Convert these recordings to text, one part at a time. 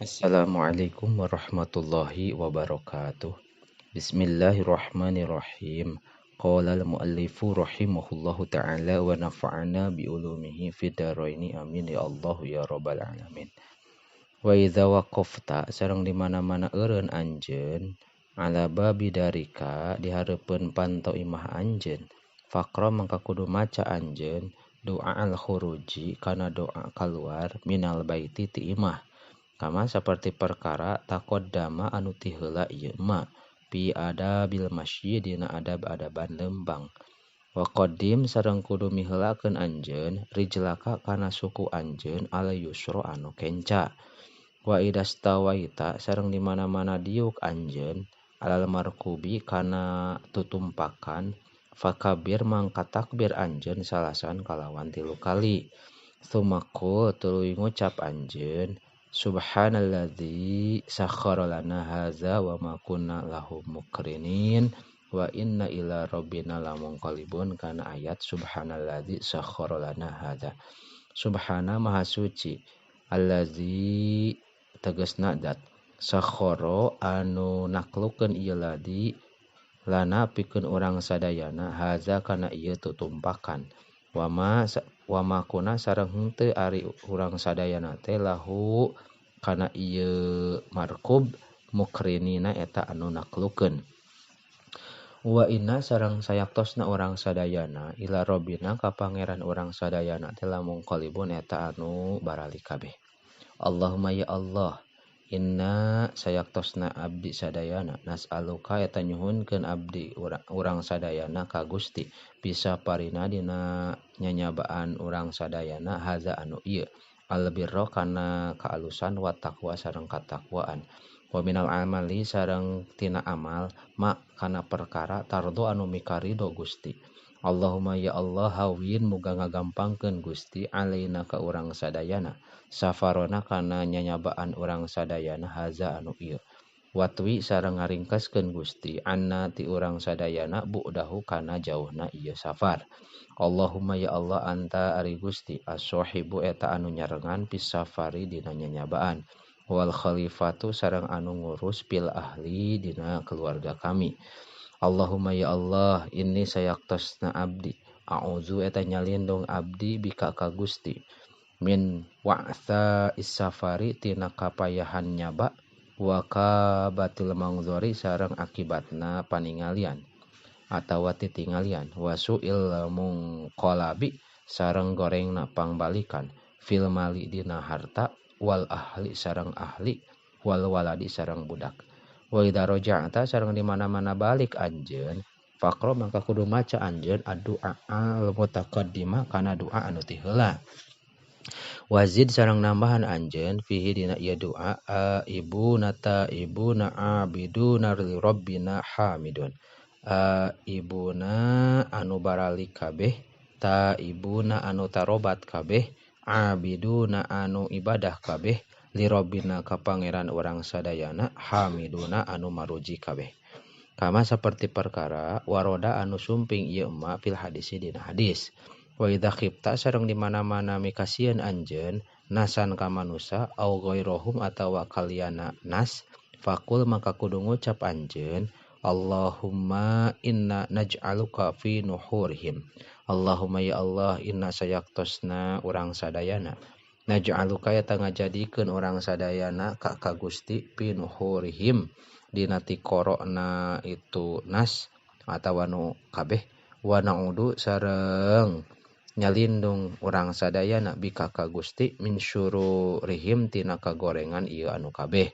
Assalamualaikum warahmatullahi wabarakatuh. Bismillahirrahmanirrahim. Qala al-muallifu rahimahullahu ta'ala wa nafa'ana bi ulumihi fid dharaini amin ya Allah ya rabbal alamin. Wa idza waqafta sareng di mana-mana eureun anjeun ala babi darika di hareupeun panto imah anjeun, faqra mangka kudu maca anjeun doa al khuruji kana doa kaluar minal baiti ti imah, kama saperti perkara taqaddama anu ti heula ieu ma fi adabil masyi dina adab-adaban leumpang. Wa qaddim sareng kudu miheulakeun anjeun rijlaka kana suku anjeun al yusra anu kenca. Wa idastawaita sareng di mana-mana diuk anjeun alal markubi kana tutumpakan, fakabir mangka takbir anjeun salasan kalawan 3 kali. Tsumma qul tuluy ngucap anjeun subhanalladzi sakhkhara lana hadza wa ma kunna lahu muqrinin wa inna ila rabbina lamunqalibun kana ayat subhanalladzi sakhkhara lana hadza. Subhana maha suci, allazi tegasna zat, sakhkhara anu naklukeun ieu ladzi lana pikeun urang sadayana, hadza kana ieu tutumpakan, wama kuna sareng henteu ari urang sadayana teh lahu kana ieu markub mukrinina eta anu naklukeun. Wa inna sareng sayaktosna urang sadayana ila rabbina ka pangeran urang sadayana teh lamunqalibun eta anu baralik kabeh. Allahumma ya Allah, inna sayaktosna abdi sadayana nas'aluka eta nyuhunkeun abdi urang sadayana ka Gusti bisa parina dina nyanyabaan urang sadayana haza anu ieu albirra kana kaalusan wa taqwa sareng katakwaan, wa minal amali sareng tina amal ma kana perkara tardo anu mikarido Gusti. Allahumma ya Allah hawin muga ngagampangkeun Gusti alaina ka urang sadayana safarona kana nyanyabaan urang sadayana haza anu ieu, watwi sareng ngaringkaskeun Gusti anna ti urang sadayana bu'dahu kana jauhna ieu safar. Allahumma ya Allah anta ari Gusti as-sahibu eta anu nyarengan fis safari dina nyanyabaan, wal khalifatu sareng anu ngurus fil ahli dina keluarga kami. Allahumma ya Allah inni sayaktosna abdi a'udzu eta nyalindung abdi bika ka Gusti min wa'tha is-safari tina kapayahan nyaba wa kabatil mangzori sareng akibatna paningalian atawa titingalian, wa su'il mungqalabi sareng gorengna pangbalikan fil mali dina harta wal ahli sareng ahli wal waladi sareng budak. Wa idza raja'ta sareng di mana-mana balik anjeun faqra mangka kudu maca anjeun addu'a al mutaqaddima kana doa anu ti heula. Wazid sareng nambahan anjeun fihi dina ieu doa ibuna ta ibuna abiduna li rabbina hamidun. Ibuna anu baralik kabeh, ta ibuna anu tarobat kabeh, abiduna anu ibadah kabeh, li rabbina ka pangeran urang sadayana, hamiduna anu maruji kabeh. Kama saperti perkara waroda anu sumping ieu ma fil hadisi dina hadis. Wa idza khifta sareng di mana-mana mikasieun anjeun nasan ka manusa au ghairahum atawa kaliana nas, faqul maka kudu ngucap anjeun Allahumma inna naj'aluka fi nuhurihim. Allahumma ya Allah inna sayaktosna urang sadayana naj'aluka eta ngajadikeun urang sadayana ka Gusti fi nuhurihim dina tikorona itu nas atawa nu kabeh, wa na'udu sareng nyalindung urang sadayana bika ka Gusti min syururihim tina kagorengan ieu anu kabeh.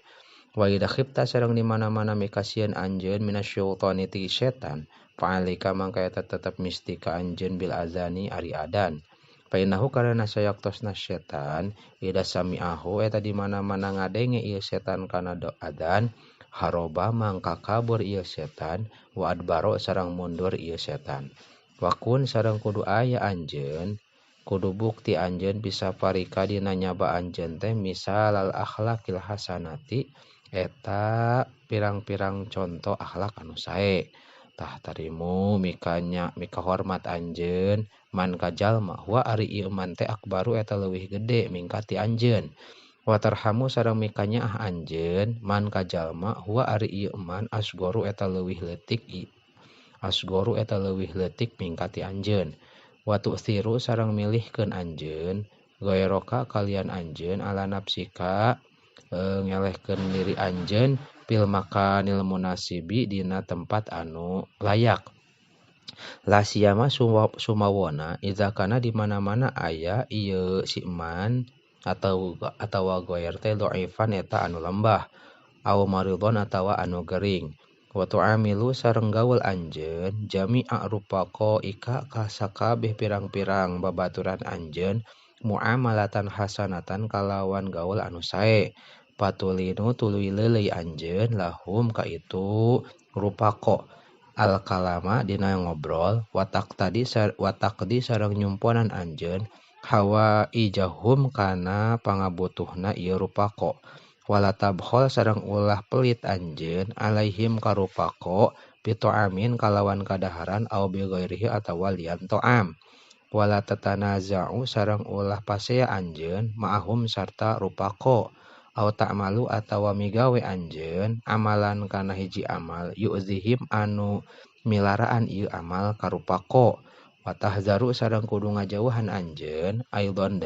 Wa idza khifta sareng di mana-mana mikasieun anjeun minasyaitani ti setan, fa'alika mangka eta tetep misti ka anjeun bil azani ari adan. Fa innahu karana sayaktosna setan idza sami'ahu eta di mana-mana ngadenge ieu setan kana adan, haroba mangka kabur ieu setan wa adbaro sareng mundur ieu setan. Wakun sareng kudu aya anjeun kudu bukti anjeun bisa farika dina nyaba anjeun teh misal al akhlaqil hasanati eta pirang-pirang contoh akhlak anu sae. Tah tarimu mikanya mika hormat anjeun man ka jalma wa ari ieu man teh akbaru eta leuwih gede mingka ti anjeun. Wa tarhamu sareng mikanyaah anjeun man ka jalma huwa ari ieu man asgharu eta leuwih leutik asgharu eta leuwih leutik mingka ti anjeun. Wa tu'thiru sareng milihkeun anjeun ghairaka kalian anjeun ala nafsika ngelehkeun diri anjeun fil makanil munasibi dina tempat anu layak. La siyama sumawona idza kana di mana-mana aya ieu si man atau atawa ghair teh dhaifan eta anu lembah aw maridhon atawa anu gering. Wa tu'amilu sareng gaul anjeun jami'a rupaqo ika ka sakabeh pirang-pirang babaturan anjeun muamalatan hasanatan kalawan gaul anu sae. Patulinu tuluy leuleuy anjeun lahum ka itu rupaqo al kalama dina ngobrol watak tadi watak di sareng nyumponan anjeun hawa ijahum kana pangabutuhna ieu rupaqo. Wala tabkhol sareng ulah pelit anjeun alaihim ka rupaqo bito'amin kalawan kadaharan au bi ghairihi atawa lian to'am. Wala tatanaza'u sareng ulah pasea anjeun ma'ahum sarta rupaqo au ta'malu atawa migawe anjeun amalan kana hiji amal yu'zihim anu milaraan ieu amal ka rupaqo. Wa tahzaru sareng kudu ngajauhan anjeun aidon